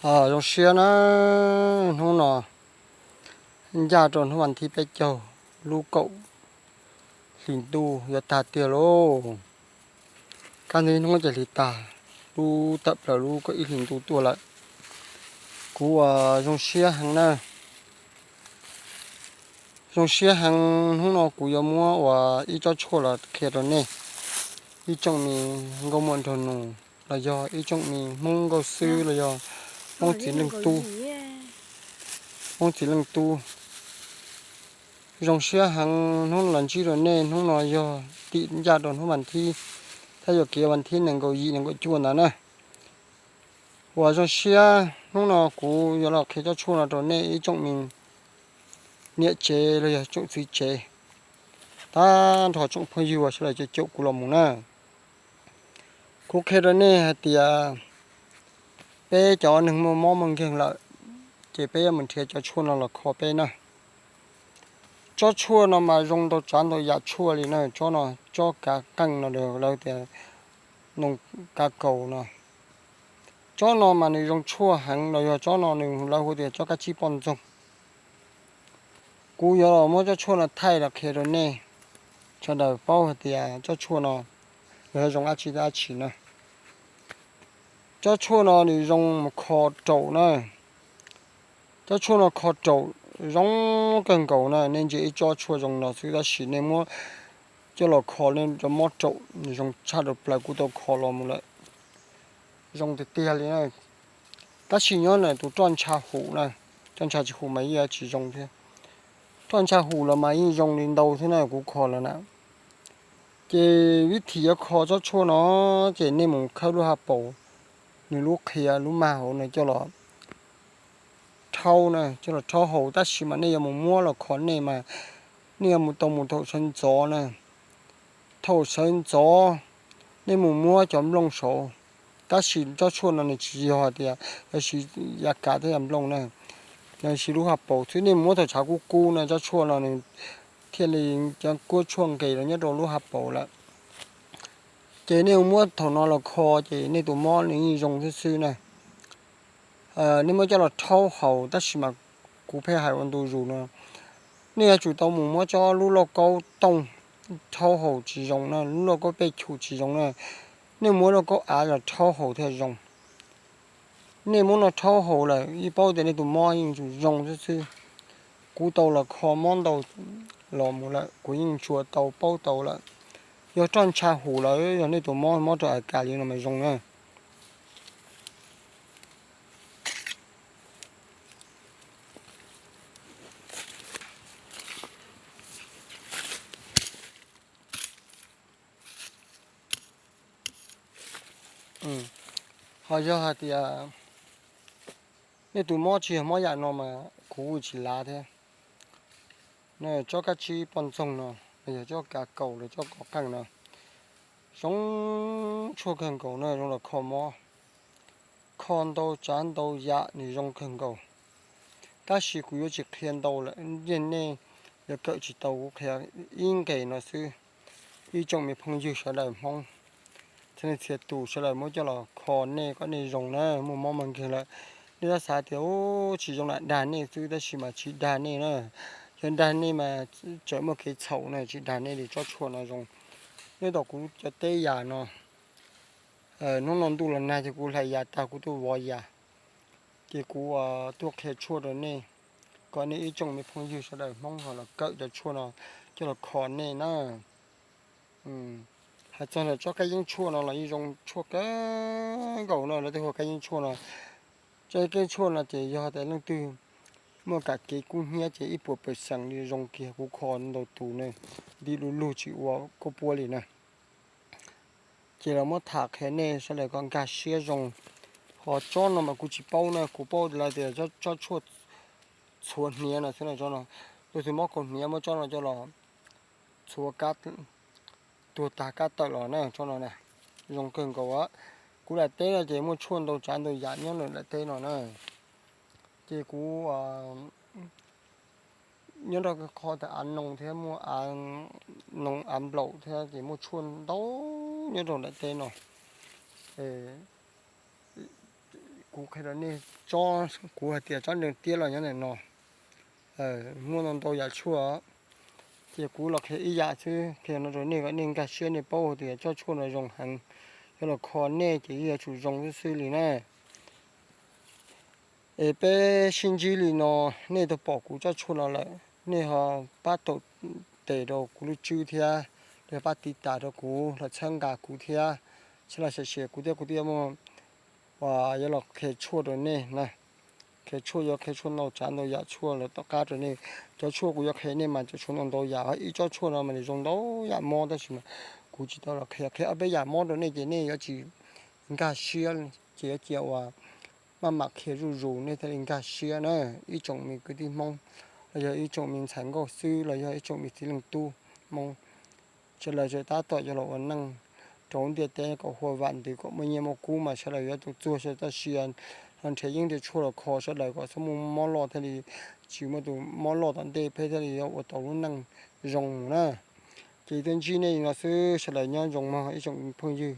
Zoo siab na, hnub no ncaj rau hnub vas thib peb caug, lub kaum hlis ntuj yuav tag tiag lauj. Kaj ntug ib hnub ces hlis tag, lub tawm plaws lub kaum ib hlis ntuj tuaj lawm. Kuv uas zoo siab heev na. Zoo siab heev, hnub no kuv yuav muab uas ib tsob tshuaj los qhia rau nej, ib tsoom me nkauj muam nraug nus, los yog ib tsoom me Hmoob nkauj xwb, los yog Hmoob txiv leej tub, Hmoob txiv leej tub. Zoo siab heev, hnub no los ntsib rau nej, hnub no yog tim ncaj rau hnub vas thib, thiab yuav kev vas thib nees nkaum yim nees nkaum cuaj ntawd na. Uas zoo siab, hnub no kuv yuav los qhia tsob tshuaj no rau nej ib tsoom me niam tsev los yog tsoom txiv tsev, tag nrho tsoom phooj ywg uas sawv daws caum kuv los mus na. Kuv qhia rau nej hais tias peb cov neeg muaj mob muaj nkeeg lawm, ces peb yuav mus nrhiav cov tshuaj no los kho peb na. Tsob tshuaj no mas zoo ntau tsav ntau yam tshuaj li na, tsob no, tsob kav qeej no lawv tias noo kav kaus no. Tsob no mas nws zoo tshuaj heev los yog tsob no nws lawv hu tias tsob kab tsib poj ntxoog. Kuv yuav los muab tsob tshuaj no thaij los qhia rau nej sawv daws paub hais tias tsob tshuaj no yog zoo dab tsi dab tsi na. Tsob tshuaj no nws zoo mus kho raum na. Tsob tshuaj no kho raum zoo kawg nkaus na, nej ntsia ib tsob tshuaj zoo no xwb tab sis nej muab coj los kho nej cov mob raum zoo tshaj rau plaws kuv tau kho los mus lawm. Zoo tiag tiag li na. Tab sis nyob ntawm tus roj ntsha hum na, roj ntsha tsis hum mas yeej tsis zoo thiab. Roj ntsha hum los mas yeej zoo li ntau thiab na, kuv kho los na. Ces vib thim yuav kho tsob tshuaj no, ces nej mus khawb lub hauv paus, nws lub qhia lub mag hauv no coj los rhaub na, coj los rhaub haus, tab sis mas nej yuav mus muab los kho nej mas nej yuav mus tau mus thaum sawv ntxov na. Thaum sawv ntxov nej mus muab cov nplooj saud, tab sis tsob tshuaj no nws tsis yog tias yog siv yav kav thiab yam nplooj na, yog siv lub hauv paus xwb. Nej mus muab thaum tshav kub kub na, tsob tshuaj no nws thiaj li cov kuab tshuaj nqis los nyob rau lub hauv paus lawm. Ces nej mus muab thaum no los kho ces nej tus mob nws yeej zoo xwb xwb na. Nej muab coj los rhaub haus, tab sis mas kuv pheej hais ua ntu zus no, nej yuav tsum tau mus muab tsob lub lauj kaub tooj rhaub haus tsis zoo na, lub lauj kaub pej chum tsis zoo na. Nej muab lauj kaub av los rhaub haus thiaj zoo. Nej muab no rhaub haus lawm yeej paub tias nej tus mob yeej tsum zoo xwb xwb. Kuv tau los kho mob ntau los mus lawm, kuv yeej tsuas tau paub tau lawm. Yog roj ntsha hum lawm, yog nej tus mob mob rau a kas li no mas zoo na. Ho yog hais tias nej tus mob tsis yog mob yam no mas kuv tsis lav thiab. Tsob kab tsib poj ntxoog no, los yog tsob kav kaus los tsob kov qeej no, zoo tshuaj kawg nkaus na, zoo los kho mob. Kho ntau tsav ntau yam nws zoo kawg nkaus. Tab sis kuv yuav tsis qhia ntau lawm, yeej nej yuav kawm tsis tau kuv qhia ib nqes no xwb. Ib tsoom me phooj ywg sawv daws Hmoob, txhia leej txhia tus sawv daws muab coj los kho nej kom nej zoo na, muaj mob muaj nkeeg lawm. Nej tab xav tias tsis zoo lam dag nej xwb, tab sis mas tsis dag nej na. Yog dag nej mas tseem muaj kev txhaum na, tsis dag nej li, tsob tshuaj no zoo. Nyob tom kuv cov teb yas no, hnub no ntuj los nag ces kuv hlais yas tag kuv tuaj vov yas, ces kuv tuaj qhia tshuaj rau nej, kom nej ib tsoom me phooj ywg sawv daws Hmoob ho los kawm cov tshuaj no coj los kho nej na. Hais txog ntawm tsob kab yeeb tshuaj no los yeej zoo tshuaj kawg nkaus no, lawv tej hu kab yeeb tshuaj no. Tsob kab yeeb tshuaj no ces yog tias leej twg muaj kam kev kub hnyiab ces ib puas pawv xees li zoo kiag, kuv kho ntau tus ne, nti lug lug tsis ua kuj puab li na. Ces los muab tham qhia nej sawv daws kom nkag siab zoo. Ho tsob no mas kuv tsis paub na, kuv paub lawv tias tsob tshuaj txhuav hniav no xwb na, tsob no. Tus twg mob kaus hniav muab tsob no coj los txhuav kab, tuag tag kab tawm los na, tsob no na, zoo kawg nkaus. Kuv daim teb no ces muaj tshuaj ntau tsav ntau yam nyob nram daim teb no na. Ces kuv nyob rau qhov tias av noog thiab muaj av noog av nplaum thiab ces muaj tshuaj ntau nyob rau daim teb no. Kuv qhia rau nej tsob, kuv hais tias tsob nrees tiab los nyob ntawm no, muaj ntau ntau yam tshuaj. Ces kuv los qhia ib yam xwb, qhia no rau nej kom nej nkag siab, nej paub tias tsob tshuaj no zoo heev, yuav los kho nej ces yeej yuav tsum zoo xwb xwb li na. Es peb sib ntsib li no, nej twb pom kuv tsob tshuaj no lawm, nej ho pab taum tes rau kuv lub tswb thiab, los pab tiv tas rau kuv los txhawb nqa kuv thiab, sawv daws share kuv thiab, kuv thiaj muaj uas yuav los qhia tshuaj rau nej na. Qhia tshuaj yuav qhia tshuaj ntau tsav ntau yam tshuaj los tom qab rau nej. Cov tshuaj kuv yuav qhia nej mas cov tshuaj ntau ntau yam, ib tsob tshuaj no mas nws zoo ntau yam mob, tab sis mas kuv tsis tau los qhia, qhia ob peb yam mob rau nej ces nej yuav tsis nkag siab, ces yuav cia uas maj mam qhia zuj zus nej thiaj li nkag siab na. Ib tsoom me kwv tij Hmoob los yog ib tsoom me ntxhais nkauj xwb los yog ib tsoom me txiv leej tub Hmoob, sawv daws tab tom yuav los ua neej rau ntiaj teb kom huaj vam ntws kom muaj nyiaj muaj kub mas sawv daws yuav tau txuag sawv daws txoj sia, los nrhiav yeeb nrhiav tshuaj los kho sawv daws kom txhob muaj mob loj thiaj li, tsis muaj tus mob loj tom ntej peb thiaj li yuav ua tau lub neej zoo mus na. Ces twb ntsib nej li no xwb, sawv daws nyob zoo mog ib tsoom phooj ywg.